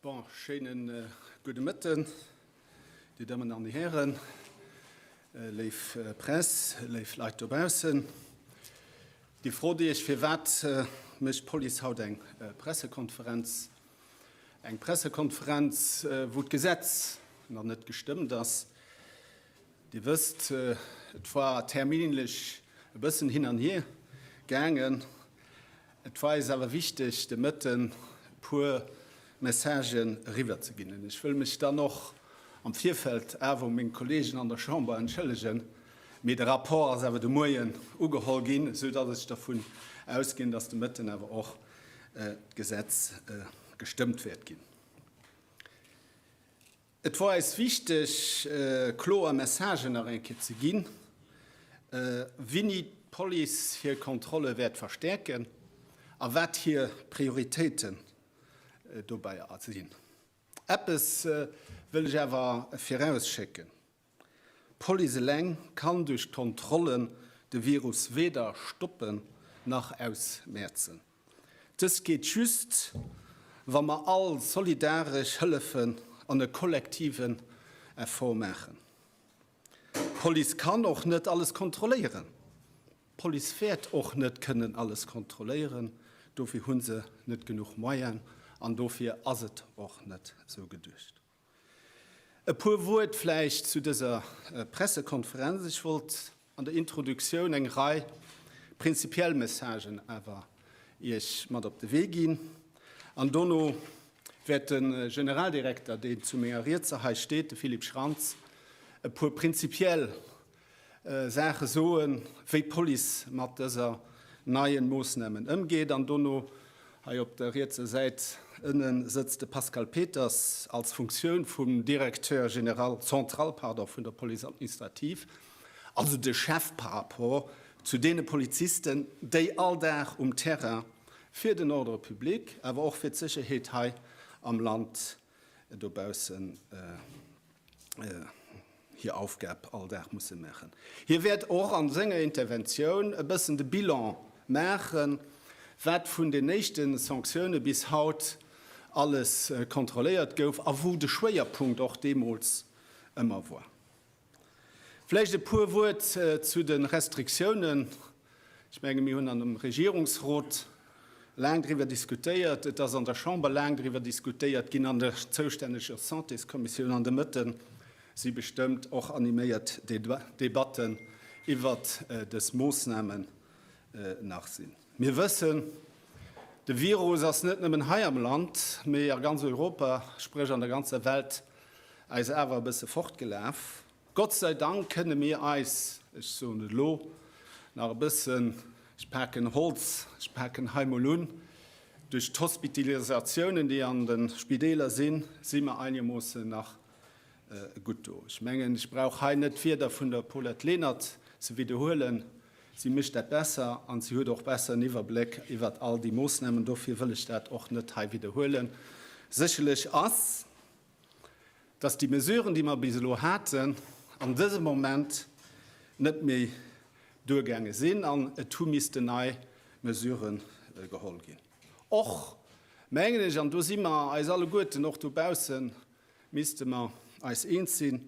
Bon, schéine gudde Mëtten, Dir Dammen an Dir Hären, léif Press, léif Leit dobaussen. Dir frot Iech, firwat mécht d'Police haut eng Pressekonferenz? Eng Pressekonferenz, wou d'Gesetz nach net gestëmmt ass. Dir wësst, et war terminlech e bëssen hin an hier gaangen. Et war eis awer wichteg, de Mëtten e puer Messagen eriwwerzeginn. An ech wëll mech dann och am Virfeld awer u meng Kollegen an der Chamber entschëllegen, mee de Rapport ass awer de Moien ugeholl ginn, esou datt ech dervun ausginn, datt de Mëtten awer och d'Gesetz gestëmmt wäert ginn. Et wor eis wichteg, kloer Messagen nach eng Kéier ze ginn, wéini d'Police hir Kontrolle wäert verstäerken a wat hir Prioritéiten dobäi sinn. Eppes wëll ech awer virausschécken, D'Police eleng kann duerch d'Kontrollen de Virus weder stoppen nach ausmäerzen. Dëst geet just, wa mer all solidaresch hëllefen an e kollektiven Effort maachen. D'Police kann och net alles kontrolléieren. D'Police wäert och net kënnen alles kontrolléieren, dofir hu se net genuch Moyen an dofir ass et och net esou geduecht. E puer Wuert vläicht zu dëser Pressekonferenz. Ech wollt an der Introduktioun eng Rei prinzipiell Messagen awer Iech mat op de Wee ginn. An dono wäert de Generaldirekter, deen zu menger Rietser hei steet, de Philippe Schrantz, e puer prinzipiell Saache soen, wéi d'Police mat dëser neien Moossnamen ëmgeet. An dono, hei op der rietser Säit ënnen, sëtzt de Pascal Peters als Funktioun vum Directeur général, central, pardon, vun der Police administrative, also de Chef par rapport zu deene Polizisten, déi all Dag um Terrain fir den Ordre public, awer och fir d'Sécherheet hei am Land dobaussen hir Aufgab all Dag musse maachen. Hie wäert och a senger Interventioun e bëssen de Bilan maachen, wat vun den éischte Sanktioune bis haut alles kontrolléiert gouf a wou de Schwéierpunkt och deemools ëmmer war. Vläicht e puer Wuert zu de Restriktiounen. Ech menge mir hunn an dem Regierungsrot laang driwwer diskutéiert, et ass an der Chamber laang driwwer diskutéiert ginn, an der zoustänneger Santéskommissioun. An de Mëtte si bestëmmt och animéiert Debatten iwwert dës Moossnamen nach sinn. Mir wëssen, de Virus ass net nëmmen hei am Land, mee a ganz Europa, spréch an der ganzer Welt, eis awer e bësse fortgelaf. Gott sei Dank kënne mir eis, ech soen et elo nach e bëssen, ech paken Holz, ech paken hei mol un, duerch d'Hospitalisatiounen, déi an de Spideeler sinn, si mer einegermoossen nach gutt do. Ech mengen, ech brauch hei net d'Wierder vun der Paulette Lenert ze widderhuelen. Si mécht dat besser an si huet och besser en Iwwerbléck iwwert all déi Moossnamen. Dofir wëll ech dat och net hei widderhuelen. Sécherlech ass, dass déi Mesuren, déi mer bis elo haten, an dësem Moment net méi duergaange sinn an et hu missten nei Mesurë geholl ginn. Och, mengen ech, an do si mer eis alleguerten och dobaussen, misste mer eis eens sinn,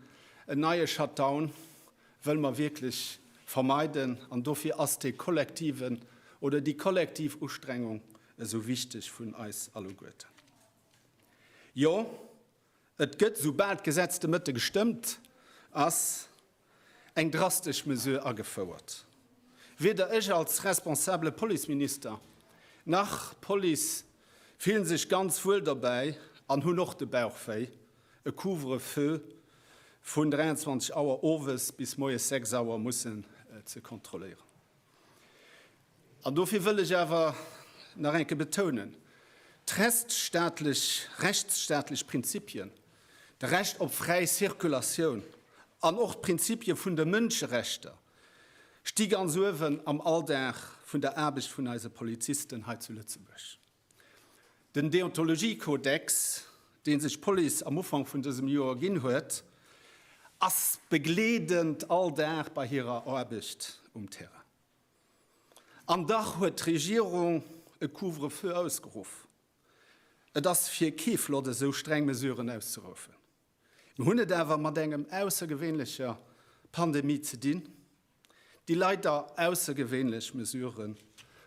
en neie Shutdown wëlle mer wierklech vermeiden an dofir ass dee kollektiven oder déi kollektiv Ustrengung esou wichteg vun eis alleguerten. Jo, et gëtt, soubal d'Gesetz de Mëtte gestëmmt ass, eng drastesch Mesure agefouert. Weder ech als responsabele Policeminister nach d'Police fillen sech ganz wuel dobäi an hunn och de Bauch wéi, e Couvre-feu vun 23 Auer owes bis moies 6 Auer mussen ze kontrolléieren. An dofir wëll ech awer nach eng Kéier betounen, D'rechtsstaatlech, rechtsstaatlech Prinzipien, de Recht op fräi Circulatioun an och d'Prinzipie vun de Mënscherechter sti ganz uewen am Alldag vun der Aarbecht vun eise Polizisten hei zu Lëtzebuerg. Den Deontologiekodex, dee sech d'Police am Ufank vun dësem Joer ginn huet, ass begleedend all Dag bei hirer Aarbecht um Terrain. An dach huet d'Regierung e Couvre-feu ausgeruff. Et ass fir kee flott, esou streng Mesuren auszeruffen. Mir hunn et awer mat engem aussergewéinlecher Pandemie ze dinn, déi leider aussergewéinlech Mesurë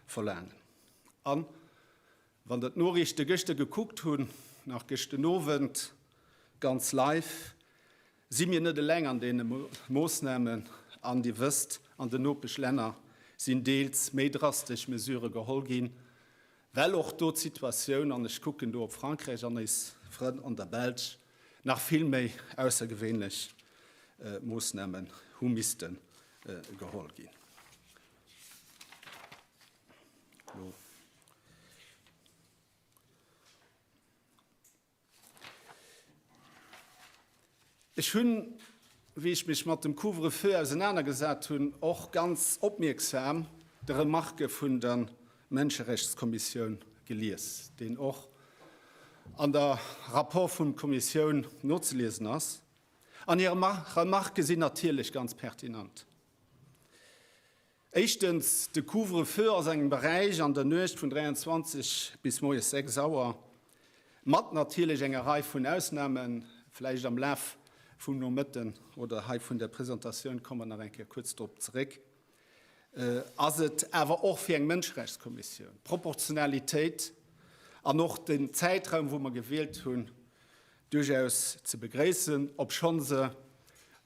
verlaangen. An wann Der d'Noriichte gëschter gekuckt hunn, nach gëscht den Owend ganz live, si mir net eleng an deene Moossnamen. An Dir wësst, an den Nopeschlänner sinn deels méi drastesch Mesurë geholl ginn, Well och do d'Situatioun, an ech kucken do op Frankräich an eis Frënn an der Belsch, nach vill méi aussergewéinlech Moossnamen hu misste geholl ginn. Ech hunn, wéi ech mech mat dem Couvre-feu ausenanergesat hunn, och ganz opmierksam de Remarquë vun der Menscherechtskommissioun gelies, deen och an der Rapport vum Kommissioun nozeliesen ass. An hir Remarquë sinn natierlech ganz pertinent. Éischtens, de Couvre-feu ass engem Beräich an der Nuecht vun 23 bis moies 6 Auer, mat natierlech enger Rei vun Ausnamen. Vläicht am Laf vum Nomëtten oder hei vun der Presentatioun komme mer nach eng Kéier kuerz drop zeréck, ass et awer och fir eng Mënscherechtskommissioun d'Proportionalitéit an och den Zäitraum, wou mer gewielt hunn, duerchaus ze begréissen, obschonn se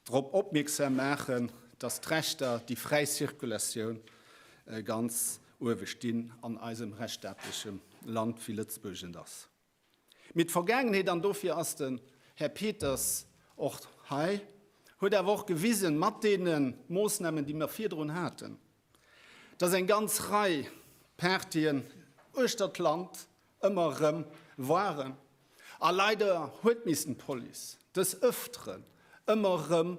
drop opmierksam maachen, dass d'Rechter, déi fräi Zirkulatioun ganz uewe stinn an eisem rechtsstaatlechem Land, wéi Lëtzebuerg et ass. Mee d'Vergaangenheet, an dofir ass den Här Peters och hei, huet awer och gewisen, mat deene Moossnamen, déi mer virdrun haten, dass eng ganz Rei Partyen uechter d'Land ëmmer erëm waren a leider huet missen d'Police des Ëfteren ëmmer erëm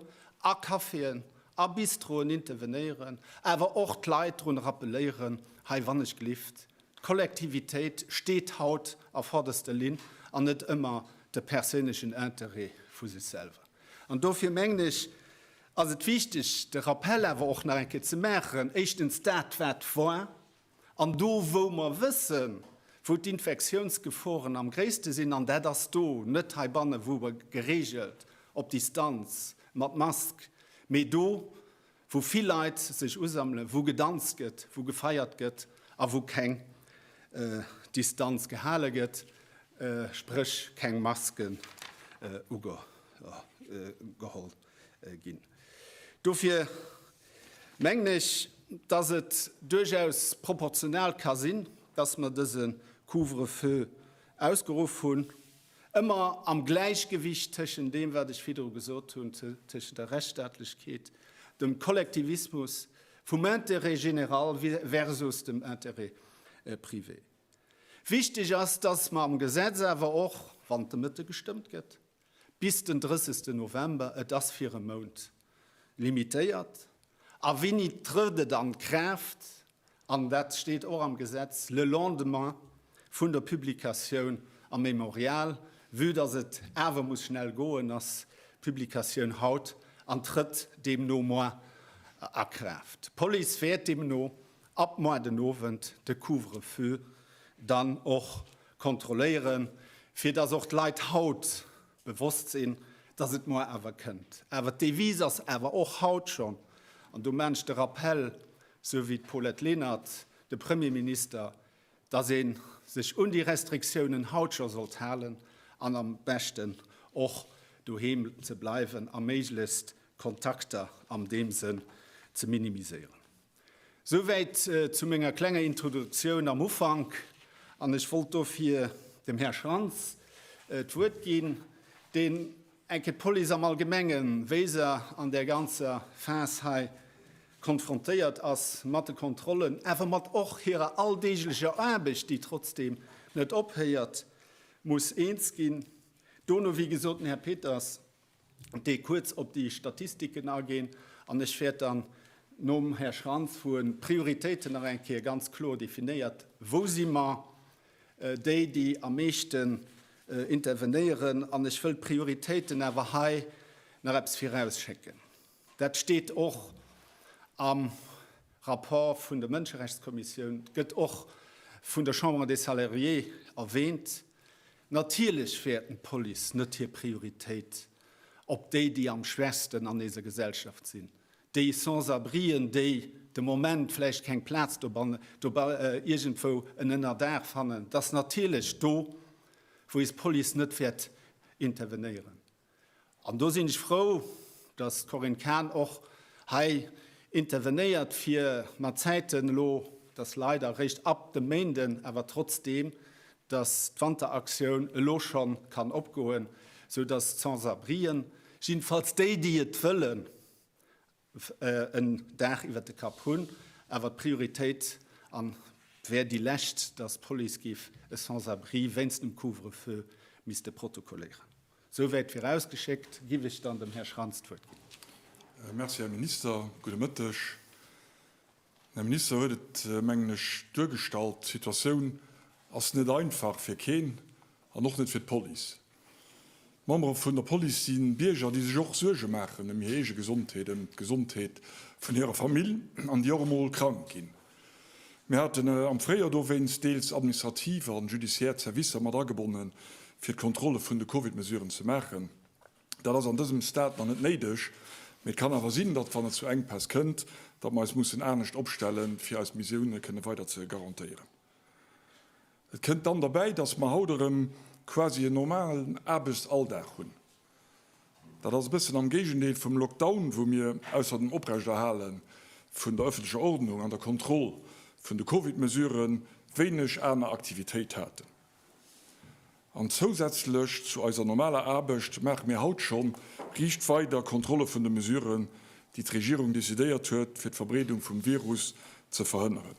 a Caféen, a Bistroen intervenéieren, awer och d'Leit drun rappeléieren, hei wannechgelift, d'Kollektivitéit steet haut a vorderster Linn an net ëmmer de perséinlechen Interêt vu sech selwer. An dofir mengen ech, ass et wichteg, de Rappel awer och nach eng Kéier ze maachen, éischtens dat wat war, An do, wou mer wëssen, wou d'Infektiounsgeforen am gréisste sinn, an dat ass do, net heibanne wou mer geregelt op Distanz mat Mask, mee do, wou vill Leit sech usammelen, wou gedanzt gëtt, wou gefeiert gëtt a wou keng Distanz gehale gëtt, spréch keng Masken ugeholl ginn. Dofir mengen ech, dass et duerchaus proportional ka sinn, dass mer dëse Couvre-feu ausgeruff hunn, ëmmer am Gläichgewicht tëschent deem, wat ech virdru gesot hunn, tëschent der Rechtsstaatlechkeet, dem Kollektivismus, vum Intérêt général versus dem Intérêt privé. Wichtig ass, dass mer am Gesetz awer och, wann de Mëtte gestëmmt gëtt, bis den 30. November, et ass fir e Mount limitéiert, a wéini trëtt et an Kraaft, an dat steet och am Gesetz, le lendemain vun der Publikatioun am Mémorial, vue dass et awer muss schnell goen, ass d'Publikatioun haut an trëtt deemno moar a Kraaft. D'Police wäert deemno ab moar den Owend de Couvre-feu dann och kontrolléieren, fir dass och d'Leit haut bewosst sinn, dass et moar awer kënnt. Awer d'Devise ass awer och haut schonn, an do maan ech de Rappel, sou wéi d'Paulette Lenert, de Premierminister, dass ee sech un déi Restriktiounen haut scho sollt halen an am beschten och doheem ze bleiwen a méiglechst Kontakter am deem Sënn ze minimiséieren. Souwäit zu menger klenger Introduktioun am Ufank, an ech wollt dofir dem Här Schrantz d'Wuert ginn, deen eng Kéier d'Police am Allgemengen, wéi se an där ganzer Phas hei konfrontéiert ass mat de Kontrollen, awer mat och hirer alldeeglecher Aarbecht, déi trotzdeem net ophéiert, muss eens ginn. Dono, wéi gesot, den Här Peters. déi kuerz op déi Statistiken aginn, an ech wäert dann nom Här Schrantz, wou en d'Prioritéiten nach eng Kéier ganz kloer definéiert, wou si mer déi, déi am meeschten intervenéieren, an ech wëll d'Prioritéiten awer hei nach eppes virausschécken, dat steet och am Rapport vun der Mënscherechtskommissioun, gëtt och vun der Chambre des Salariés erwähnt. Natierlech wäerten d'Police net hir Prioritéit op déi, déi am schwächsten an eiser Gesellschaft sinn, déi Sans-abrien, déi de Moment vläicht keng Plaz dobannen, iergendwou en Ënnerdaach fannen, dass natierlech do, wou eis Police net wäert intervenéieren. An do sinn ech frou, dass d'Corinne Cahen och hei intervenéiert, fir mat Zäiten elo, dass leider eréischt ab dem Méinden, awer trotzdeem, dass d'Wanteraktioun elo scho kann opgoen, sou dass d'Sans-abrien, jiddefalls déi, déi et wëllen, en Daach iwwert de Kapp hunn, awer d'Prioritéit an wär déi lescht, dass d'Police géif e Sans-abri wéinst dem Couvre-feu misste protokolléieren. Souwäit virausgeschéckt, giff ech dann dem Här Schrantz d'Wuert ginn. Merci, Här Minister. Gudde Mëtteg. Den Här Minister huet et, mengen ech, duergestallt, D'Situatioun ass net einfach fir keen an och net fir d'Police. D'Membere vun der Police si Bierger, déi sech och Suerge maachen ëm hir eege Gesondheet, ëm d'Gesondheet vun hirer Famill an déi och emol krank ginn. Mir haten am Fréijoer dowéinst deels administrativ a judiciaire Zerwisser mat agebonnen, fir d'Kontrolle vun de Covid-Mesuren ze maachen. Dat ass an dësem Stade nach net néideg, mee et kann awer sinn, datt, wann et zu Enkpäss kënnt, datt mer eis mussen anescht opstellen, fir eis Missioune kënne weider ze garantéieren. Et kënnt dann derbäi, datt mer haut erëm quasi en normalen Aarbechtsalldag hunn. Dat ass e bëssen am Géigendeel vum Lockdown, wou mir ausser dem Oprechterhale vun der ëffentlecher Ordnung an der Kontroll vun de Covid-Mesurë wéineg aner Aktivitéit haten. An zousätzlech zu eiser normaler Aarbecht maache mir haut scho riicht weider Kontrolle vun de Mesuren, déi d'Regierung decidéiert huet, fir d'Verbreedung vum Virus ze verhënneren.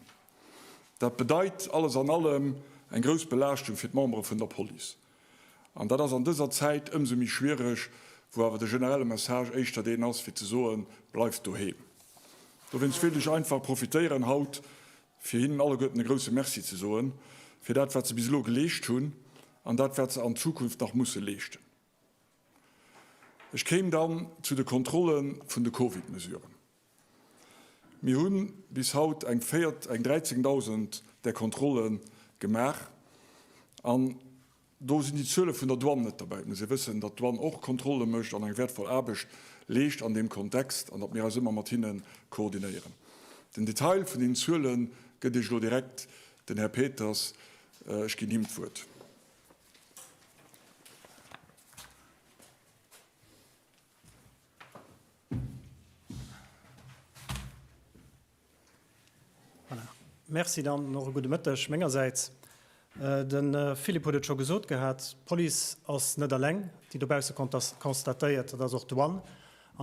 Dat bedeit alles an allem eng grouss Belaaschtung fir d'Membere vun der Police. An dat ass an dëser Zäit ëmsou méi schwiereg, wou awer de generelle Message éischter deen ass, fir ze soen, Bleift doheem. Dowéinst wéilt ech einfach profitéieren haut, fir hinnen alleguerten e grouse Merci ze soen, fir dat, wat se bis elo geleescht hunn an dat, wat se an Zukunft nach musse leeschten. Ech kéim dann zu de Kontrolle vun de Covid-Mesuren. Mir hu bis haut eng 13.000 där Kontrolle gemaach an Do sinn déi Zuele vun der Douane net derbäi. Et muss ee wëssen, datt d'Douane och Kontrolle mécht an eng wäertvoll Aarbecht leescht an deem Kontext an datt mir eis ëmmer mat hinne koordinéieren. Den Detail vun deenen Zuele gëtt Iech elo direkt den Här Peters. Ech ginn him d'Wuert. Voilà. Merci dann och e gudde Mëtteg mengersäits. De Philippe huet et scho gesot gehat, d'Police ass net eleng, déi dobausse constatéiert, dat ass och d'Douane.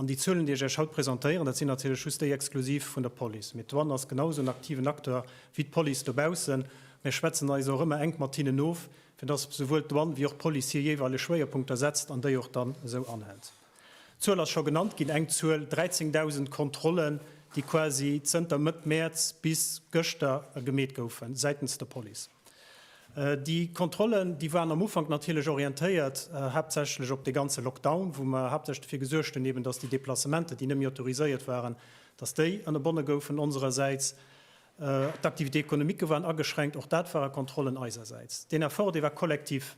An déi Zuelen, déi ech Iech haut presentéieren, dat sinn natierlech just déi exklusiv vun der Police. Mee d'Douane ass genau esou en aktiven Acteur wéi d'Police dobaussen. Mir schwätzen eis och ëmmer enk mat hinnen of, fir dass souwuel d'Douane wéi och d'Police hir jeeweileg Schwéierpunkter setzt an déi och dann esou anhält. D'Zuel ass scho genannt ginn, eng Zuel, 13.000 Kontrollen, déi quasi zënter Mëtt Mäerz bis gëschter gemeet goufen säitens der Police. Déi Kontrollen, déi waren am Ufank natierlech orientéiert haaptsächlech op de ganze Lockdown, wou mer haaptsächlech dofir gesuergt hunn, eben dass déi Deplacementer, déi net méi autoriséiert waren, dass déi ënnerbonne goufen onserersäits. D'Activités économiques waren ageschränkt, och dat ware Kontrollen eisersäits. Deen Effort, dee war kollektiv.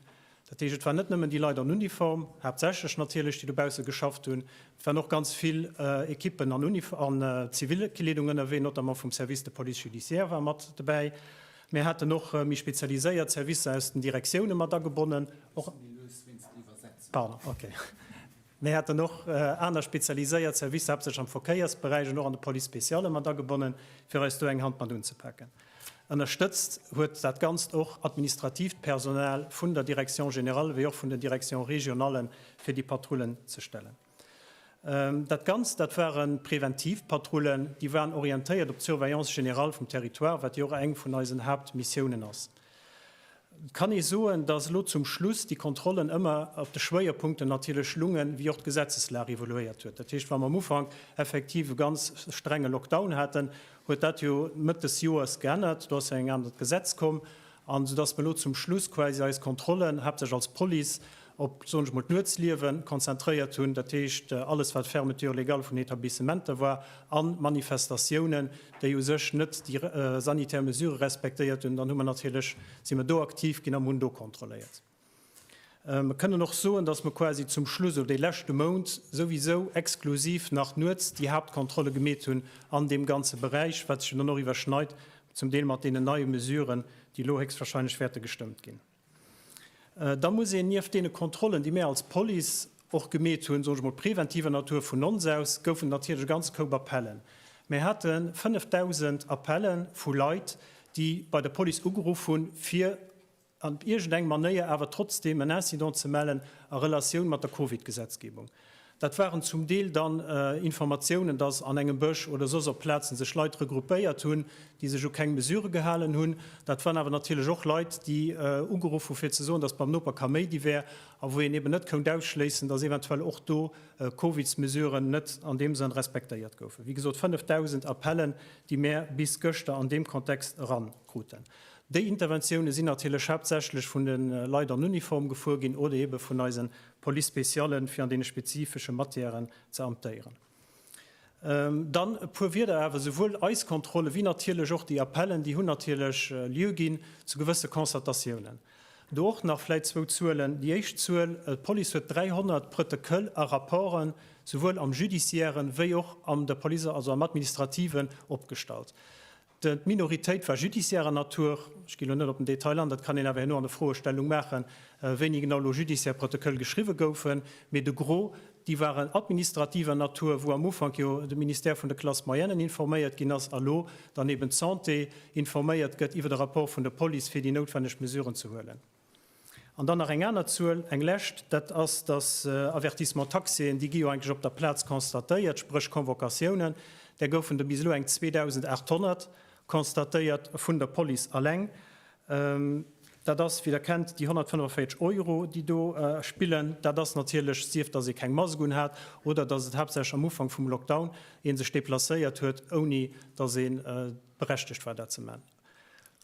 Dat heescht, et waren net nëmmen déi Leit an Uniform, haaptsächlech natierlech, déi dobausse geschafft hunn, et waren och ganz vill Ekippen an an Zivilkleedung ënnerwee, notamment vum Service de police judiciaire war mat dobäi. Mir haten och méi spezialiséiert Servicer aus den Direktioune mat agebonnen, och. Pardon, okay. Mir haten och aner spezialiséiert Servicer, haaptsächlech am Verkéiersberäich an och an de Police spéciale mat agebonnen, fir eis do eng Hand mat unzepaken. Ënnerstëtzt huet dat Ganzt och administratiivt Personal vun der Direction générale wéi och vun den Directions régionales, fir déi Patrullen ze stellen. Dat Ganzt, dat ware preventiv Patrullen, déi waren orientéiert op d'Surveillance générale vum Territoire, wat jo och eng vun eisen Haaptmissiounen ass. Et kann ee soen, dass elo zum Schluss déi Kontrollen ëmmer op de Schwéierpunkten natierlech lungen, wéi och d'Gesetzeslag evoluéiert huet. Dat heescht, wa mer am Ufank effektiv e ganz strenge Lockdown haten, huet dat jo Mëtt des Joers geännert, do ass jo eng anert Gesetz komm, an soudass mer elo zum Schluss quasi eis Kontrollen, haaptsächlech als Police, op, soen ech mol, d'Nuetsliewe konzentréiert hunn, dat heescht alles wat Fermeture légale vun Etablissementer war a Manifestatiounen, déi u sech net déi sanitär Mesurë respektéiert hunn, dann hu mer natierlech, si mer do aktiv ginn an hunn do kontrolléiert. Mer kënnen och soen, dass mer quasi zum Schluss oder dee leschte Mount souwisou exklusiv nach nuets déi Haaptkontrolle gemeet hunn an deem ganze Beräich, wat sech jo dann och iwwerschneit zum Deel mat deenen neie Mesuren, déi elo héchstwahrscheinlech wäerte gestëmmt ginn. Da muss een nieft deene Kontrollen, déi mir als Police och gemeet hunn, soen ech mol preventiver Natur vun ons aus, goufen et natierlech e ganze Koup Appellen. Mir hate 5.000 Appelle vu Leit, déi bei der Police ugeruff hunn, fir op iergendeng Manéier awer trotzdeem en Incident ze mellen a Relatioun mat der Covid-Gesetzgebung. Dat waren zum Deel dann Informatiounen, dass an engem Bësch oder soss op Plazen sech Leit regroupéiert hunn, déi sech u keng Mesure gehalen hunn. Dat waren awer natierlech och Leit, déi ugeruff hu fir ze soen, dass beim Noper Kaméidi wär a wou een eben net kount ausschléissen, dass eventuell och do Covidsmesuren net an deem Sënn respektéiert goufen. Wéi gesot, 5.000 Appellen, déi mär bis gëschter an deem Kontext erankruten. Déi Interventioune sinn natierlech haaptsächlech vun de Leit an Uniform gefuer ginn oder ebe vun eise Police spéciale fir an deene spezifesche Matièren ze amtéieren. Dann e puer Wierder awer, Souwuel eis Kontrolle wéi natierlech och déi Appellen, déi hunn natierlech Lieu ginn zu gewësse Constatatiounen. Do och nach vläicht zwou Zuelen. Déi éischt Zuel, D'Police huet 300 Prëtteköll a Rapporten, souwuel am Judiciairen wéi och an der Police, also am Administrativen, opgestallt. D'Minoritéit war judiciairer Natur. Ech ginn elo net op den Detail an, dat kann een awer herno an der Froestellung maachen, wéini genau elo judiciaire Protoköll geschriwwe goufen. Mee de Gros, déi waren administrativer Natur, wou am Ufank jo de Ministère vun de Classes moyennes informéiert ginn ass a lo dann eben d'Santé informéiert gëtt iwwer de Rapport vun der Police, fir déi noutwenneg Mesuren ze huelen. An dann nach eng aner Zuel, eng lescht, dat ass, dass Avertissements taxéen, déi gi jo eigentlech op der Plaz constatéiert, spréch Convocatiounen, där goufen der bis elo eng 2.800 constatéiert vun der Police alleng. Dat ass, wéi Der kennt, déi 145 Euro, déi do spillen. Dat ass natierlech, sief dass ee keng Mask un hat oder dass et haaptsächlech am Ufank vum Lockdown ee sech deplacéiert huet, ouni dass ee berechtegt war, dat ze man.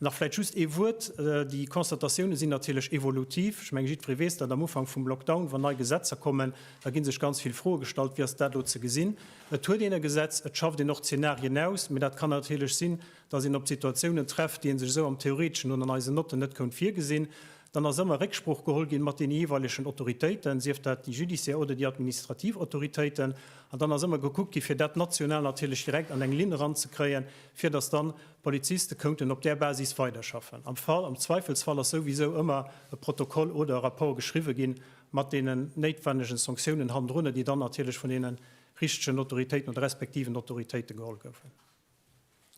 Nach vläicht just ee Wuert, Déi Constatatiounen sinn natierlech evolutiv. Ech mengen, jiddweree weess dat, am Ufank vum Lockdown, wann nei Gesetzer kommen, da gi sech ganz vill Froe gestallt, Wéi ass dat elo ze gesinn? Et huet een e Gesetz, et schafft een och Zenarien aus, mä dat kann natierlech sinn, datt een op Situatiounen trefft, déi ee sech esou am Theoreteschen oder an eisen Notten net kount virgesinn. Dann ass ëmmer Récksprooch geholl ginn mat deene jeeweilegen Autoritéiten, sief dat déi judiciaire oder déi administrativ Autoritéiten. An dann ass ëmmer gekuckt gi fir dat national natierlech direkt an eng Linn eranzekréien, fir datt dann d'Poliziste kounten op där Basis weiderschaffen. Am Fall, am Zweifelsfall ass souwisou ëmmer e Protokoll oder e Rapport geschriwwe ginn mat deenen néitwennegen Sanktiounen hannendrunner, déi dann natierlech vun deene richtegen Autoritéiten oder respektiven Autoritéite geholl goufen.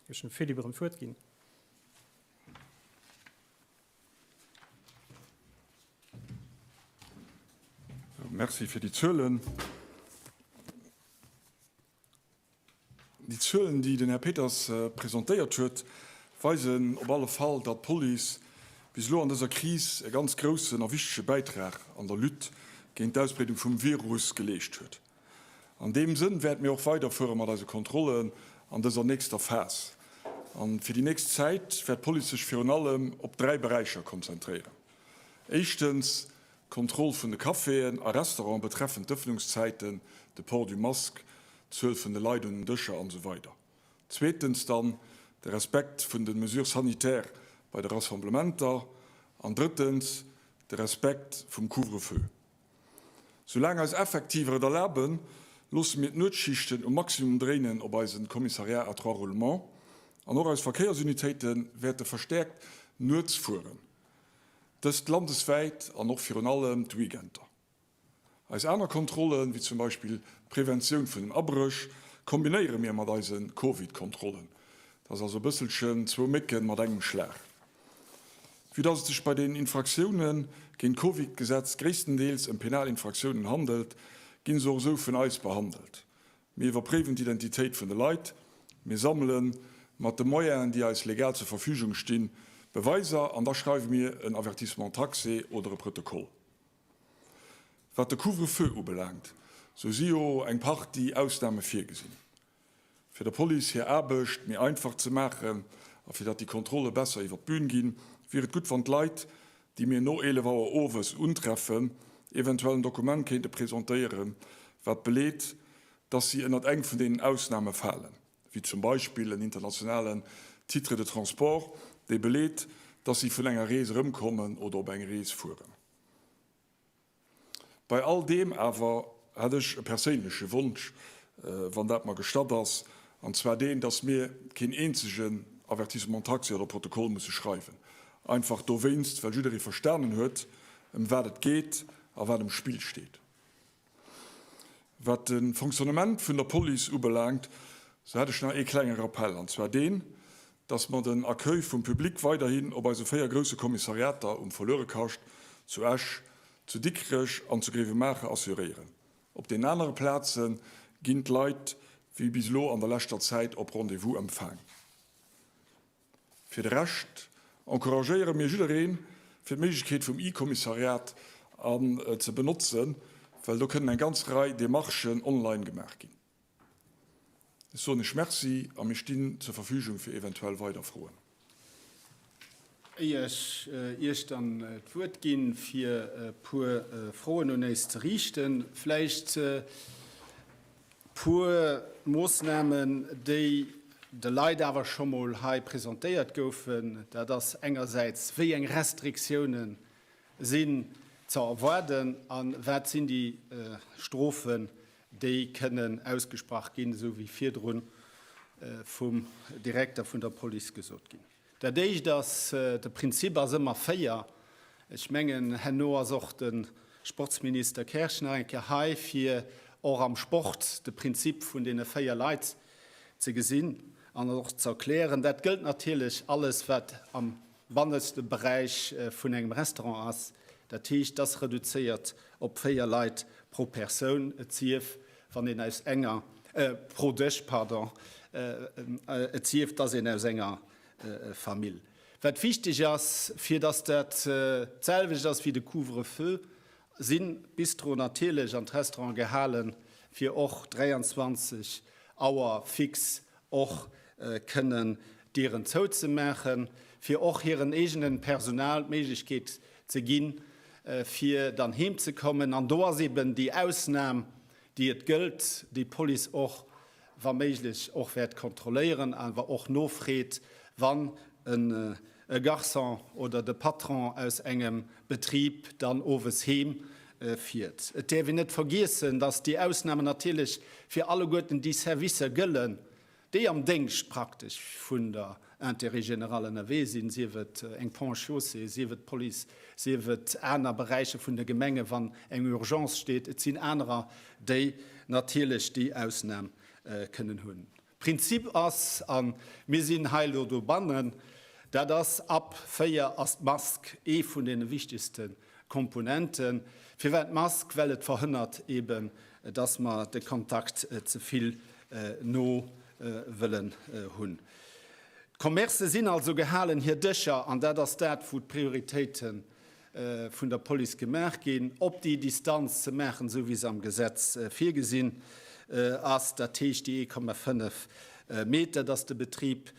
Ech dem Philippe erëm d'Wuert ginn. Merci fir déi Zuelen. Déi Zuelen, déi den Här Peters presentéiert huet, weisen op alle Fall, datt d'Police bis elo an dëser Kris e ganz groussen a wichtege Bäitrag an der Lutte géint d'Ausbreedung vum Virus geleescht huet. An deem Sënn wäerte mir och weiderfuere mat eise Kontrollen an dëser nächster Phas. A fir déi nächst Zäit wäert d'Police sech virun allem op 3 Beräicher konzentréieren. Éischtens, d'Kontroll vun de Caféen a Restauranten betreffend d'Ëffnungszäiten, de Port du masque, d'Zuel vun de Leit un den Dëscher an esou weider. Zweetens dann de Respekt vun de Mesures sanitaires bei de Rassemblementer an drëttens de Respekt vum Couvre-feu. Soulaang eis Effektiver et erlaben, loosse mir d'Nuetsschichten um Maximum dréinen op eisen Commissariat à trois roulements an och eis Verkéiersunitéite wäerte verstäerkt nuets fueren. Dëst landeswäit an och virun allem d'Weekender. Eis aner Kontrollen, wéi zum Beispill d'Preventioun vun den Abréch, kombinéiere mir mat eise Covid-Kontrollen. Dat ass also e bësselchen zwou Mécken mat engem Schlag. Vue dass et sech bei den Infraktioune géint d'Covid-Gesetz gréisstendeels ëm penal Infraktiounen handelt, ginn se och esou vun eis behandelt. Mir iwwerpréiwen d'Identitéit vun de Leit, mir sammele mat de Moyenen, déi eis legal zur Verfügung stinn, Beweiser an da schreiwe mir en Avertissement taxé oder e Protokoll. Wat de Couvre-feu ubelaangt, sou si jo eng Partie Ausname virgesinn. Fir der Police hir Aarbecht méi einfach ze maachen a fir datt déi Kontrolle besser iwwer d'Bün ginn, wier et gutt, wann d'Leit, déi mir no 11 Auer owes untreffen, eventuell en Dokument kéinte presentéieren, wat beleet, datt si ënnert eng vun deenen Ausname falen, wéi zum Beispill en internationalen Titre de transport, dee beleet, datt si vun enger Rees erëmkommen oder op eng Rees fueren. Bei all deem awer hätt ech e perséinleche Wonsch, wann dat mer gestatt ass, an zwar deen, dass mir keen eenzegen Avertissement taxé oder Protokoll musse schreiwen, einfach dowéinst, well jidderee verstanen huet, ëm wat et geet a wat um Spill steet. Wat de Fonctionnement vun der Police ubelaangt, sou hätt ech nach ee klenge Rappell, an zwar deen, dass mer den Accueil vum Public weiderhin op eise 4 grousse Kommissariater um Verluerekascht, zu Esch, zu Dikrech an zu Grevenmacher assuréieren. Op den anere Plaze ginn d'Leit wéi bis elo an der leschter Zäit op Rendez-vous empfaang. Fir de Rescht encouragéiere mir jiddereen, fir d'Méiglechkeet vum E-Kommissariat an ze benotzen, well do kënnen eng ganz Rei Demarchen online gemaach ginn. Ech soen Iech Merci a mir stinn zur Verfügung fir eventuell weider Froen. Éier ech Iech dann d'Wuert ginn, fir e puer Froen un éis ze riichten, vläicht e puer Moossnamen, déi de Leit awer scho mol hei presentéiert goufen. Dat ass engersäits, wéi eng Restriktiounen sinn ze erwaarden a wat sinn déi Strofen, déi kënnen ausgesprach ginn, esou wéi virdrun vum Direkter vun der Police gesot ginn. Dat Éischt ass, de Prinzip ass ëmmer 4. Ech mengen, herno ass och de Sportsminister Kersch nach eng Kéier hei, fir och am Sport de Prinzip vun deene 4 Leit ze gesinn an och ze erklären. Dat gëllt natierlech alles, wat am banneste Beräich vun engem Restaurant ass. Dat heescht, dass reduzéiert op 4 Leit pro Persoun, et sief, wann een aus enger, pro Dësch, pardon, et sief, dass een aus enger Famill. Wat wichteg ass, fir dass dat d'selwecht ass wéi de Couvre-feu, sinn d'Bistroen natierlech an d'Restauranten gehalen, fir och 23 Auer fix och kënnen d'Dieren zouzemaachen, fir och hiren eegenen Personal d'Méiglechkeet ze ginn, fir dann heem ze kommen. An do ass eben déi Ausnam, déi et gëllt, déi d'Police och wa méiglech och wäert kontrolléieren, awer och nofreet, wann e Garçon oder de Patron aus engem Betrib dann owes heem fiert. Et däerf een net vergiessen, dass déi Ausnamen natierlech fir alleguerten déi Servicer gëllen, déi am Déngscht praktesch vun der Intérêt général ënnerwee sinn, sief et eng Ponts et Chaussées, sief et d'Police, sief et aner Beräicher vun de Gemengen, wann eng Urgence steet. Et sinn anerer, déi natierlech déi Ausnam kënnen hunn. Prinzip ass, a mir sinn hei elo dobannen, dat ass, ab 4 ass d'Mask ee vun deene wichtegste Komponenten. Firwat d'Mask? Well et verhënnert eeben, dass mer de Kontakt ze vill no wëllen hunn. D'Commercë sinn also gehalen, hir Dëscher, an dat ass dat, wou d'Prioritéite vun der Police gemaach ginn, op déi Distanz ze maachen, esou wéi se am Gesetz virgesinn ass, dat heescht déi 1,5 Meter, dass de Betrib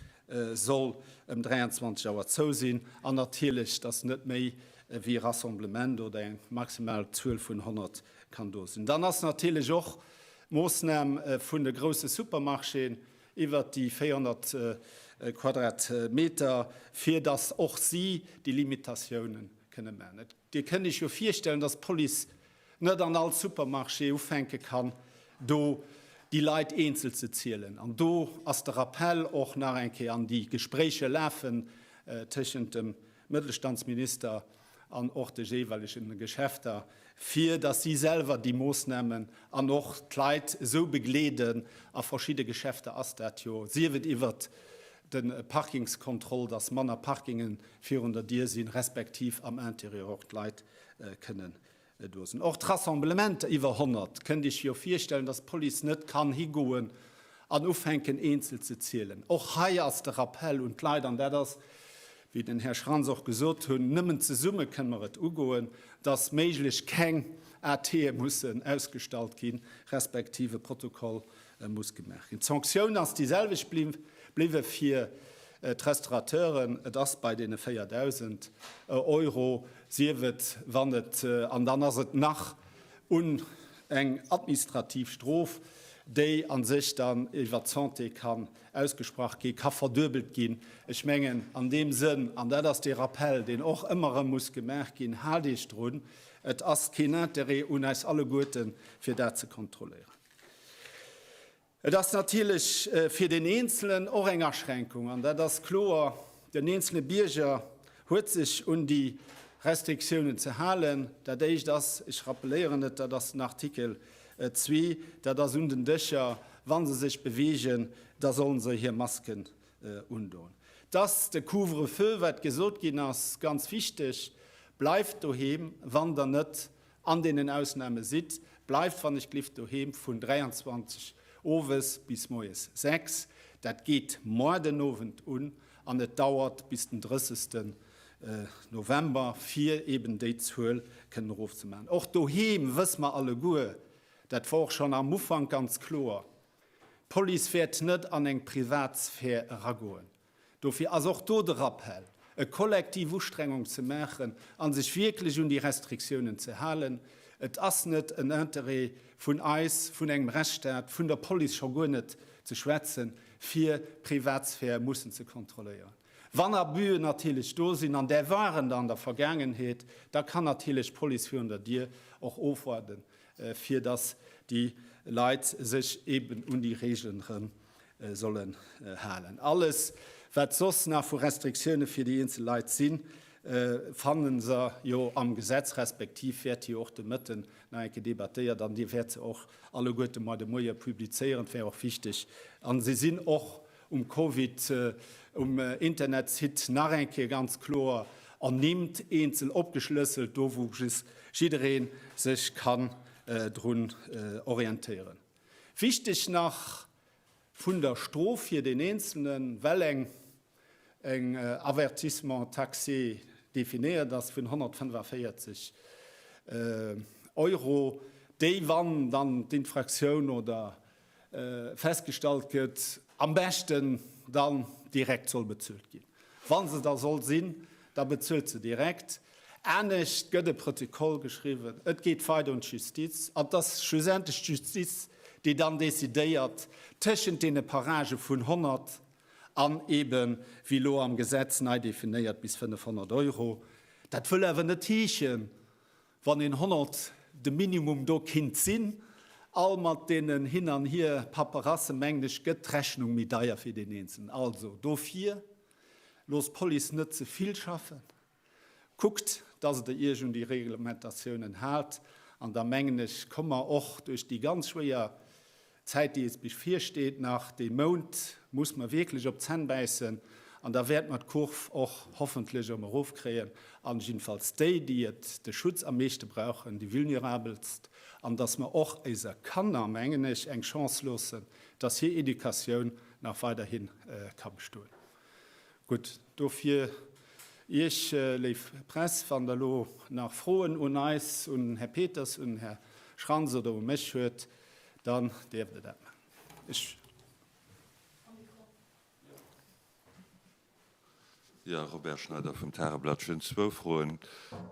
soll ëm 23 Auer zou sinn an natierlech, dass net méi wéi e Rassemblement oder eng maximal Zuel vun 100 kann do sinn. Dann ass natierlech och d'Moossnam vun de grousse Supermarchéen iwwert déi 400 Quadratmeter, fir dass och si déi Limitatiounen kënne maachen. Dir kënnt Iech jo virstellen, dass d'Police net an all Supermarché ufänke kann, do déi Leit eenzel ze zielen. An do ass de Rappell och nach eng Kéier, an déi Gespréicher lafen tëschent dem Mëttelstandsminister an och de jeeweilegen Geschäfter, fir datt si selwer déi Moossnamen an och d'Leit esou begleeden, a verschidde Geschäfter ass dat jo, sief et iwwert de Parkingskontroll, datt manner Parkinge virun der Dier sinn, respektiv am Interieur och d'Leit kënnen do sinn. Och d'Rassemblementer iwwer 100, kënnt Iech jo virstellen, datt d'Police net kann higoen an ufänken eenzel ze zielen. Och hei ass de Rappell un d'Leit, an dat ass, wéi den Här Schrantz och gesot hunn, nëmmen zesumme kënne mer et ugoen, datt méiglech keng ATe mussen ausgestallt ginn, respektiv e Protokoll muss gemaach ginn. D'Sanktioun ass déi selwecht bliwwe fir d'Restaurateuren, et ass bei deene 4.000 Euro, sief et wann et, an dann ass et nach un eng administrativ Strof, déi a sech dann iwwert d'Santé kann ausgesprach ginn, ka verduebelt ginn. Ech mengen, an deem Sënn, an dat ass dee Rappell, deen och ëmmer erëm muss gemaach ginn, Haalt Iech drun! Et ass keen Interêt un eis alleguerten, fir dat ze kontrolléieren. Et ass natierlech fir den Eenzelen och eng Aschränkung, an dat ass kloer, den eenzele Bierger huet sech un déi Restriktiounen ze halen. Dat Éischt ass, ech rappeléieren et, dat ass den Artikel zwee, dat ass un den Dëscher, wa se sech beweegen, da solle se hir Masken undoen. Dass de Couvre-feu, wat gesot ginn ass, ganz wichteg, bleift doheem, wann Der net an deenen Ausnahme sidd, bleift wann ech glift doheem vun 23 owes bis moies 6. Dat geet moar den Owend un an et dauert bis den 30. November, fir eben déi Zuel kënnen erofzemaachen. Och doheem wësse mer alleguer, dat wor och schonn am Ufank ganz kloer, d'Police wäert net an eng Privatsphär eragoen. Dofir ass och do de Rappell, e kollektiv Ustrengung ze maachen a sech wierklech un déi Restriktiounen ze halen. Et ass net en Interêt vun eis, vun engem Rechtsstaat, vun der Police scho guer net ze schwätzen, fir d'Privatsphär mussen ze kontrolléieren. Wann Abüen natierlech do sinn, an där waren der an der Vergaangenheet, da kann natierlech d'Police virun der Dier och ofwaarden, fir dass déi Leit sech eben un déi Regeln erëm sollen halen. Alles, wat soss nach vu Restriktioune fir déi eenzel Leit sinn, fanne se jo am Gesetz, respektiv wäert jo och de Mëtten nach eng Kéier debattéiert an Dir wäert se och alleguerte mar de Moie publizéieren. Et wär och wichteg, a se sinn och um Covid, um Internetsite nach eng Kéier ganz kloer ernimmt, eenzel opgeschlësselt, do wou just jidderee sech kann drun orientéieren. Wichteg nach vun der Strof fir deen Eenzelnen, well eng eng Avertissement taxé definéiert ass vun 145 Euro, déi, wann dann d'Infraktioun oder festgestallt gëtt, am beschten dann direkt soll bezuelt ginn. Wa se da soll sinn, da bezuelt se direkt. Anescht gëtt e Protokoll geschriwwen, et geet weider un d'Justiz an et ass schlussendlech d'Justiz, déi dann decidéiert tëschent deene Paragë vun 100 an eeben, wéi elo am Gesetz nei definéiert, bis 500 Euro. Dat wëll awer net heeschen, wann een 100 de Minimum do kinnt sinn, all mat deenen Hin an Hier Paperassen, mengen ech, gëtt d'Rechnung méi deier fir deen Eenzelen. Also dofir, loosst d'Police net ze vill schaffen, kuckt, dass Der Iech un déi Reglementatiounen haalt an da mengen ech, komme mer och duerch déi ganz schwéier D'Zäit, déi eis bevirsteet, nach dee Mount, muss mer wierklech op d'Zänn bäissen an da wäerte mer d'Kurv och hoffentlech erëm erofkréien an jiddefalls déi, déi et de Schutz am meeschte brauchen, déi Vulnerabelst, an dass mer och eiser Kanner, mengen ech, eng Chance loossen, dass hir Educatioun nach weiderhi ka bestoen. Gutt, dofir Iech, léif Press, wann Der elo nach Froen un eis, un den Här Peters, un den Här Schrantz oder u mech huet, Dann dierft Der dat maachen. Ech. Jo, Robert Schneider vum Tageblatt. Ech hunn zwou Froen.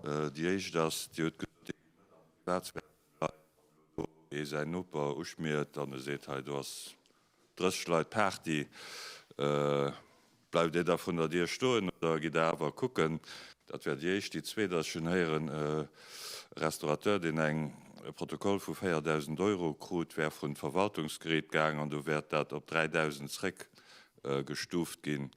Déi éischt ass, Dir hutt gesot, Dir gitt net an d'Privatsphär vun de Leit, wann elo do ee säin Noper uschmiert an e seet, hei do ass 30 Leit Party, bleift Dir da vrun der Dier stoen oder gitt Der awer kucken? Dat wär déi éischt. Déi zweet ass, ech hunn héieren, e Restaurateur, deen eng e Protokoll vu 4.000 Euro krut, wär vrun d'Verwaltungsgeriit gaang an do wäert dat op 3.000 zréckgestuuft ginn.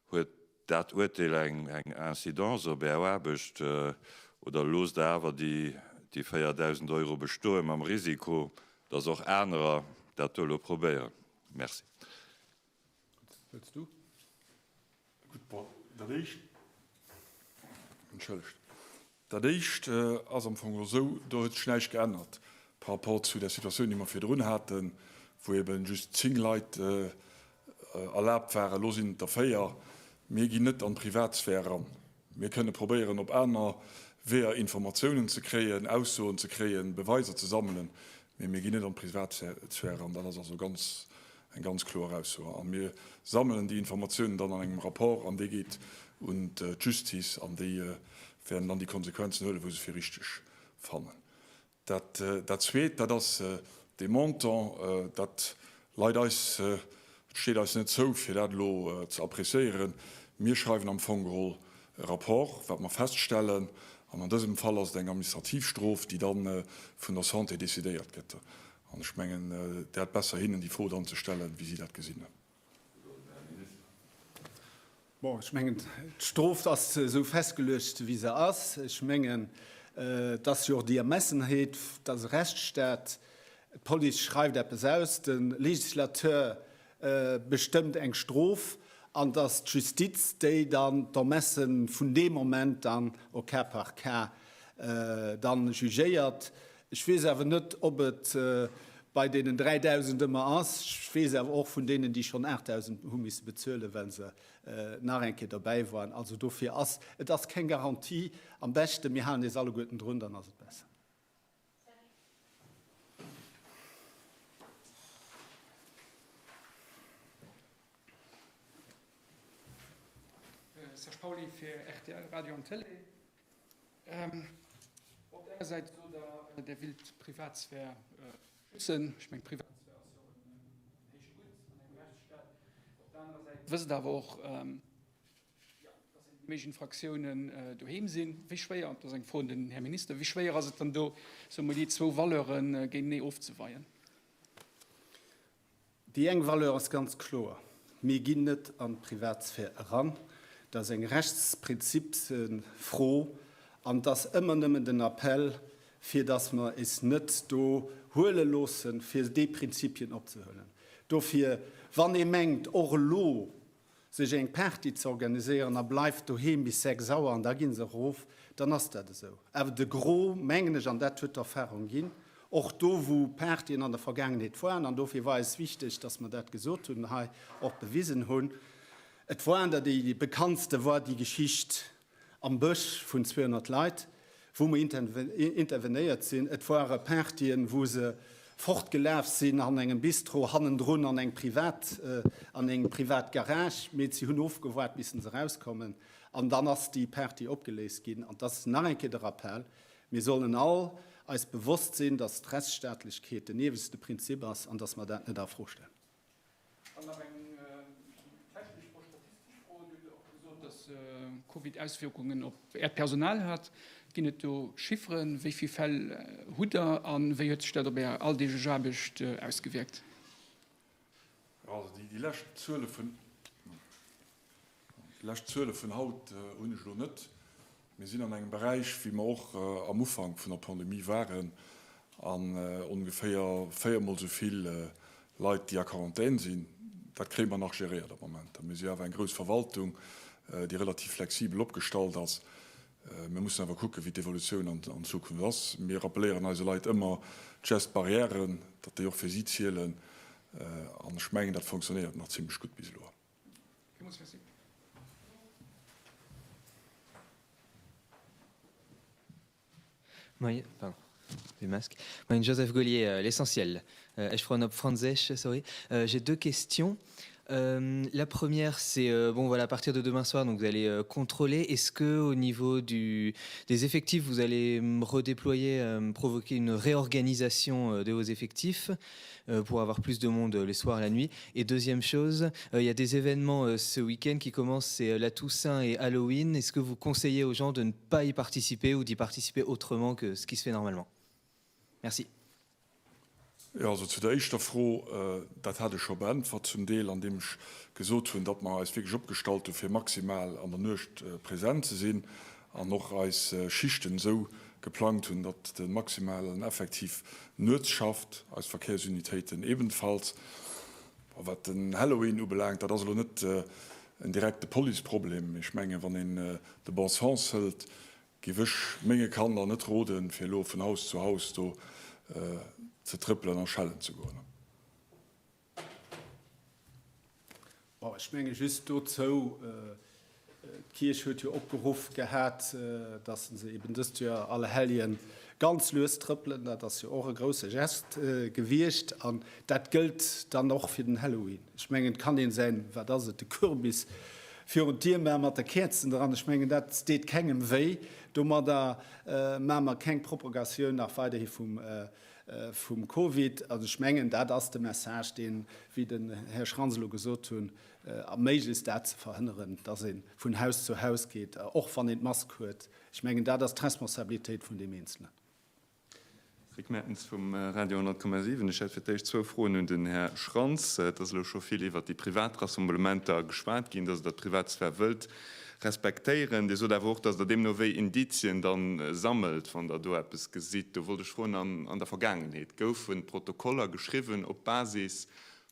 Huet dat Urteel eng Incidence op Är Aarbecht oder loosst Der awer déi 4.000 Euro bestoe mam Risiko, dass och anerer dat do elo probéieren? Merci. Wëlls du? Gutt, bon, dat Éischt, entschëllegt, dat Éischt ass am Fong elo esou, do huet sech näischt geännert par rapport zu der Situatioun, déi mer virdrun haten, wou ebe just 10 Leit erlaabt waren. Elo sinn et der 4. Mir ginn net an d'Privatsphär eran. Mir kënne probéieren, op aner Weeër Informatiounen ze kréien, Aussoen ze kréien, Beweiser ze sammelen, mee mir ginn net an d'Privatsphär eran. Dat ass also ganz, eng ganz kloer Ausso. A mir sammelen déi Informatiounen dann an engem Rapport an dee geet un d'Justice an déi wäerten dann déi Konsequenzen huelen, wou se fir richteg fannen. Dat Zweet, dat ass dee Montant, dat leit eis, et steet eis net zou, fir dat elo ze appréciéieren. Mir schreiwen am Fong geholl e Rapport, wat mer feststellen. An an dësem Fall ass et eng administrativ Strof, déi da vun der Santé decidéiert gëtt. An ech mengen, dat besser hinnen déi Fro dann ze stellen, wéi si dat gesinn. Bon, ech mengen, d'Strof ass esou festgeluecht, wéi se ass. Ech mengen, et ass jo och déi Ermessenheet, et ass e Rechtsstaat, d'Police schreift eppes aus, de Législateur bestëmmt eng Strof an et ass d'Justiz, déi dann d'Ermesse vun deem Moment dann au cas par cas dann jugéiert. Ech weess awer net, ob et bei deenen 3.000 ëmmer ass. Ech weess awer och vun deenen, déi schonn 8.000 hu misse bezuelen, well se nach eng Kéier derbäi waren. Also dofir ass, et ass keng Garantie. Am beschte mir halen eis alleguerten drun, dann ass et besser. Serge Pauly fir rtl Radio an Télé. Op der enger Säit sot Der, Der willt d'Privatsphär schützen. Ech mengen, d'Privatsphär ass jo och en héicht Gutt an engem Rechtsstaat. Op der anerer Säit wësst Der awer och, jo, dass eben déi meescht Infraktiounen doheem sinn. Wéi schwéier, dat ass eng Fro un den Här Minister, wéi schwéier ass et dann do, soe mer, déi zwou Valeure géintenee ofzeweien? Déi eng Valeur ass ganz kloer, Mir ginn net an d'Privatsphär eran. Dat ass eng Rechtsprinzipsfro an et ass ëmmer nëmmen den Appell, fir datt mer is net do huele loossen, fir déi Prinzipien opzehuelen. Dofir, wann ee mengt, och elo sech eng Party ze organiséieren a bleift doheem bis 6 Auer an da gi se erof, dann ass dat esou. Awer de Gros, mengen ech, an dat huet d'Erfahrung ginn, och do wou Partyen an der Vergaangenheet waren, an dofir war eis wichteg, dass mer dat gesot hunn, hei och bewisen hunn, et waren der, déi bekanntste war déi Geschicht am Bësch vun 200 Leit, wou mer intervenéiert sinn. Et ware Partyen, wou se fortgelaf sinn an engem Bistro hannendrun an eng privat, an eng privat Garage, mee si hunn ofgewaart, bis se erauskommen, an dann ass déi Party opgeléist ginn. An dat ass nach eng Kéier de Rappel, Mir sollen all eis bewosst sinn, dass d'Rechtsstaatlechkeet den ieweschte Prinzip ass an dass mer dat net a Fro stellen. Dann nach eng technesch Fro, statistesch Fro. Dir hutt och gesot, dass Covid Auswierkungen op Äert Personal hat. Ginn et do Chifferen? Wéi vill Fäll hutt Der a wéi huet sech dat op Är alldeeglech Aarbecht ausgewierkt? Also déi lescht Zuele vun. Déi lescht Zuele vun haut hunn ech elo net. Mir sinn an engem Beräich, wéi mer och am Ufank vun der Pandemie waren, an ongeféier véiermol esou vill Leit, déi a Quarantän sinn. Dat kréie mer nach geréiert am Moment. Mir si awer eng grouss Verwaltung, déi relativ flexibel opgestallt ass. Mir mussen awer kucken, wéi d'Evolutioun an Zukunft ass. Mir rappelléieren eise Leit ëmmer d'Gestes barrières, datt déi och fir si zielen. An ech mengen, dat fonctionnéiert nach zimlech gutt bis elo. Moien, Joseph Gaulier, L'Essentiel. Ech froen op Franséisch, sorry. J'ai deux questions. La première, c'est bon voilà, à partir de demain soir, donc vous allez contrôler. Est-ce que au niveau du, des effectifs, vous allez redéployer, provoquer une réorganisation de vos effectifs pour avoir plus de monde le soir, la nuit? Et deuxième chose, il y a des événements ce week-end qui commencent, c'est la Toussaint et Halloween. Est-ce que vous conseillez aux gens de ne pas y participer ou d'y participer autrement que ce qui se fait normalement? Merci. Jo, also zu der éischter Fro, dat hat ech scho beäntwert zum Deel, andeem ech gesot hunn, datt mer eis wierklech opgestallt hu fir maximal an der Nuecht present ze sinn an och eis Schichten esou geplangt hunn, datt de maximalen Effektiv nuets schafft, eis Verkéiersunitéiten ebenfalls. A wat den Halloween ubelaangt, dat ass elo net en direkte Policeproblem, mee ech mengen, wann een de bon sens hëlt, Giff ech menge Kanner net roden fir elo vun Haus zu Haus do ze trëppelen a schellen ze goen. Bon, ech menge just dozou, d'Kierch huet jo opgeruff gehat, datt se eben dëst Joer Allerhelljen ganz lues trëppelen. Dat ass jo och e grousse Gest gewiescht an dat gëllt dann och fir den Halloween. Ech mengen, et kann een säin, wat ass et, de Kürbis virun d'Dier maachen mat de Käerzen dran. Ech mengen, dat deet kengem wéi. Domadder maache mer keng Propagatioun nach weiderhi vum. vum Covid. Also ech mengen, dat ass de Message, deen, wéi den Här Schranz elo gesot hunn, méiglechst dat ze verhënneren, dass ee vun Haus zu Haus geet, och wann een d'Mask huet. Ech mengen, dat ass d'Responsabilitéit vun deem Eenzelen. Rick Mertens vum Radio 10,7. Ech hätt fir d'éischt zwou Froen un den Här Schranz. Et ass elo scho vill iwwert déi privat Rassemblementer geschwat ginn, dass Der d'Privatsphär wëllt respektéieren. Dir sot awer och, dass Der deemno wéi Indizien da sammelt, wann Der do eppes gesitt. Do wollt ech froen, an der Vergaangenheet, goufe Protokoller geschriwwen op Basis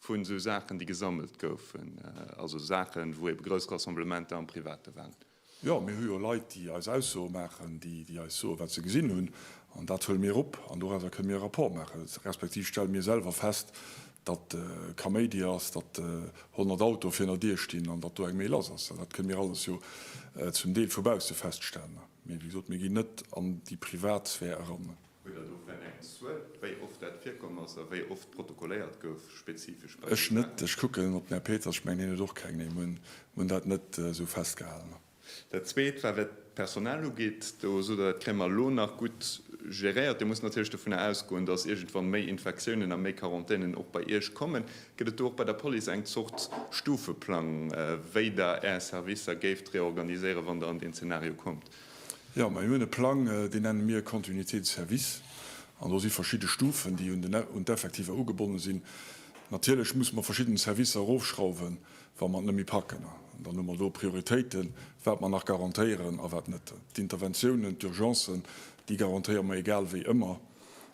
vun esou Saachen, déi gesammelt goufen, also Saachen, wou ebe grouss Rassemblementer am Private waren? Jo, mir hu jo Leit, déi eis Aussoe maachen, déi eis soen, wat se gesinn hunn. An dat huele mir op an dorauser kënne mir e Rapport maachen. Respektiv stelle mir selwer fest, datt Kaméidi ass, datt 100 Autoe virun der Dier stinn an datt do eng Méi lass ass. Dat kënne mir alles jo zum Deel vu bausse feststellen. Mee wéi gesot, mir ginn net an déi Privatsphär eran. Hutt Der do vläicht eng Zuel, wéi oft dat virkomm ass a wéi oft protokolléiert gouf, spezifesch bei Ech net. Ech kucken op den Här Peters, ech mengen, hien huet och keng. Nee, mir hunn dat net esou festgehalen. Dat Zweet war, wat d'Personal ugeet. Do sot Der, dat kréie mer elo nach gutt geréiert. Dir musst natierlech dovunner ausgoen, datt iergendwann méi Infektiounen a méi Quarantänen och bei Iech kommen. Gëtt et do och bei der Police eng Zort Stufeplang, wéi Der Är Servicer géift reorganiséieren, wann Der an deen Zeenario kommt? Jo, mir hunn e Plang, deen nenne mir Continuité de service. An do si verschidde Stufen, déi un d'Effektiver ugebonne sinn. Natierlech musse mer verschidden Servicer erofschrauwen, wa mer et net méi packen. An dann hu mer do Prioritéiten, wat mer nach garantéieren a wat net. D'Interventiounen, d'Urgencen, déi garantéiere mer egal wéi ëmmer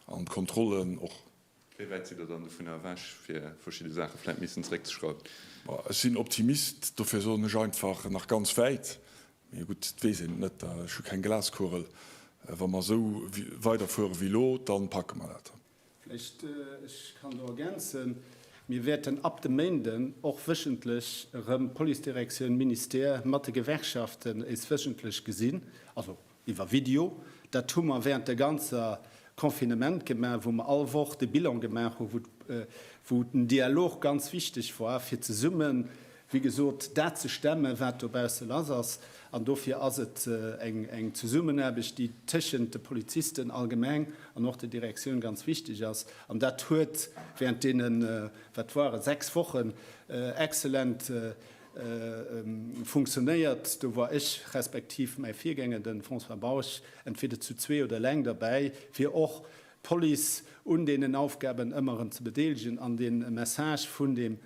an d'Kontrollen och. Wéi wäit sidd Der dann dovunner ewech, fir verschidde Saache vläicht missen zeréckzeschrauwen? Ech sinn Optimist, dofir soen ech einfach, nach ganz wäit. Mee gutt, et weess een et net, ech hu keng Glaskugel. Wa mer esou weiderfuere wéi elo, da packe mer dat. Vläicht, ech kann do ergänzen, Mir wäerten ab dem Méinden och wéchentlech erëm d'Policedirektioun, Ministère mat de Gewerkschaften éis wéchentlech gesinn, also iwwer Video. Dat hu mer während der ganzer Confinement gemaach, wou mer all Woch de Bilan gemaach hu, wou den Dialog ganz wichteg war, fir zesummen, wéi gesot, dat ze stemmen, wat dobausse lass ass. An dofir ass et eng Zesummenaarbecht, déi tëschent de Polizisten allgemeng an och der Direktioun ganz wichteg ass. An dat huet während deenen, wat ware, 6 Wochen exzellent funktionéiert. Do war ech respektiv mäi Virgänger, de François Bausch, entweder zu zwee oder eleng derbäi, fir och d'Police un deenen Aufgaben ëmmer erëm ze bedeelegen an dee Message vun deem,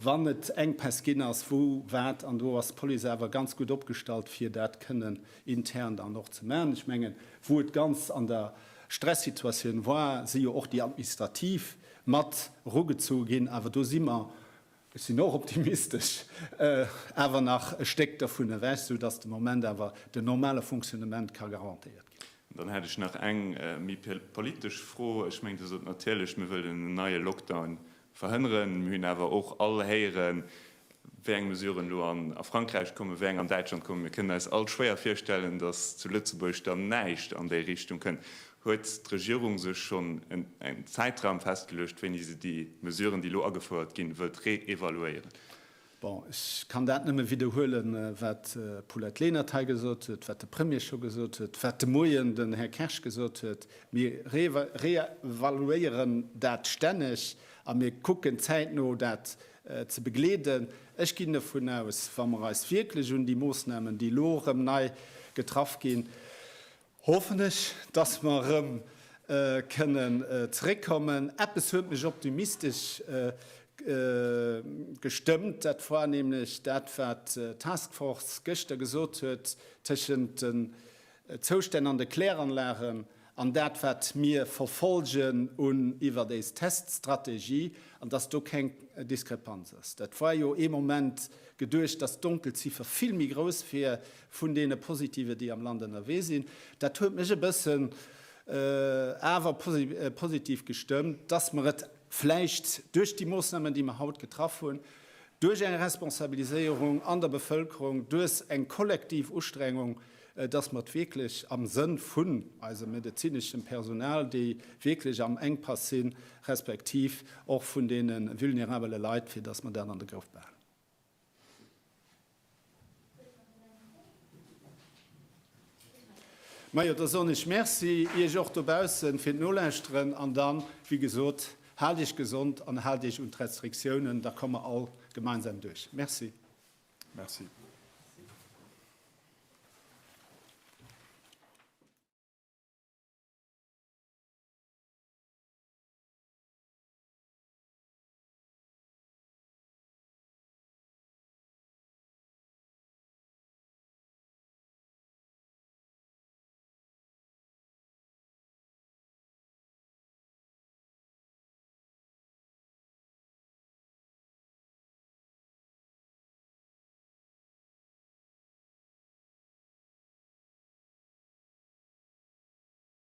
wann et Enkpäss ginn ass, wou wat, an do ass d'Police awer ganz gutt opgestallt, fir dat kënnen intern dann och ze maachen. Ech mengen, wou et ganz an der Stressituatioun war, si jo och déi administrativ mat erugezu ginn, awer do si mer, Ech sinn och optimistesch, awer nach e Stéck dervun ewech, sou dass de Moment awer den normale Fonctionnement ka garantéiert ginn. Dann hätt ech nach eng méi politesch Fro. Ech mengen, Dir sot natierlech, mir wëllen en neie Lockdown verhënneren. Mir hunn awer och all héieren, wéi eng Mesuren elo a Frankräich kommen, wéi eng an Däitschland kommen. Mir kënnen eis all schwéier virstellen, datt zu Lëtzebuerg dann näischt an déi Richtung kënnt. Huet d'Regierung sech schonn en Zäitraum festgeluecht, wéini se déi Mesuren, déi elo agefouert ginn, wëllt reevaluéieren? Bon, ech kann dat nëmme widderhuelen, wat d'Paulette Lenert hei gesot huet, wat de Premier scho gesot huet, wat de Moien den Här Kersch gesot huet. Mir reevaluéieren dat stänneg a mir kucken zäitno dat ze begleeden. Ech ginn dovun aus, wa mer eis wierklech un déi Moossnamen, déi elo erëm nei getraff ginn, Hoffen ech, dass mer erëm kënnen zeréckkommen. Eppes huet mech optimistesch gestëmmt, dat war nämlech dat, wat d'Task Force gëschter gesot huet tëschent den Zoustänn an de Kläranlagen an dat, wat mir verfolgen un iwwert éis Teststrategie, an dass do keng Diskrepanz ass. Dat war jo ee Moment geduecht, dass d'Donkelziffer vill méi grouss wier vun deene Positive, déi am Land ënnerwee sinn. Dat huet mech e bëssen awer positiv gestëmmt, dass mer et vläicht duerch déi Moossnamen, déi mer haut getraff hunn, duerch eng Responsabiliséierung an der Bevëlkerung, duerch eng kollektiv Ustrengung, dass mer et wierklech am Sënn vun eisem medezineschem Personal, déi wierklech am Enkpass sinn, respektiv och vun deene vulnerabele Leit, fir dass mer dat an de Grëff behalen. Majo, da soen ech Merci Iech och dobaussen fir d'Nolauschteren an dann, wéi gesot, haalt Iech gesond an haalt Iech un d'Restriktiounen, da komme mer all gemeinsam duerch. Merci. Merci.